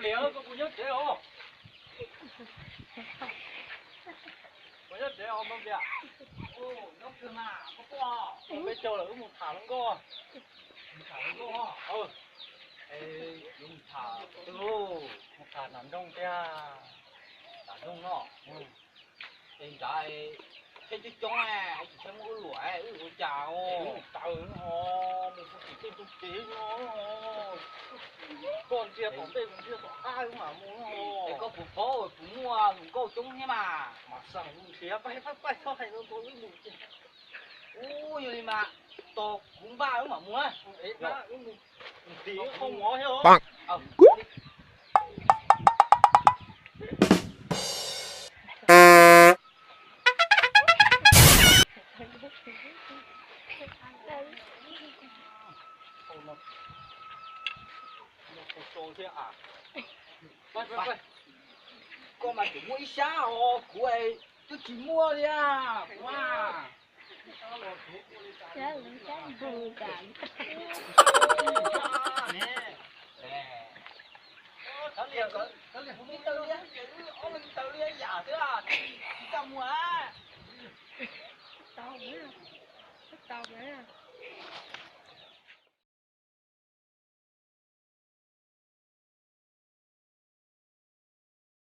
Liam, koj puas nyob tsev os? Puas nyob tsev os Npauj Npias? Nyob kawg mas, koj pom. Peb caug lawm, wb mus tham hluas nkauj. Mus tham hluas nkauj. Es yuav mus tham twg lauj? Mus tham nram nroog thiab. Nram nroog no. Es nrad thiab coob coob, tsis txhob muab wb luam, wb ua cas os. Taws no, mus ua tim tej ntug kev no. Koj ntsia tom ntej, kuv ntsia tom qab, wb mam mus no. Es koj puas paub kuv muaj hluas nkauj coob thiab mas. Mas xav mus nrhiav, pab pab pab txhob hais ntau ntau, wb mus. Ub, yog li mas tos kuv npaj wb mam mus na. Wb mus tim qhov mov thiab os. Koj mas tseem muaj ib sab os, kuv twb tsis muaj li kuv a. Ob leeg taws li yam xwb, tsis tau mus a.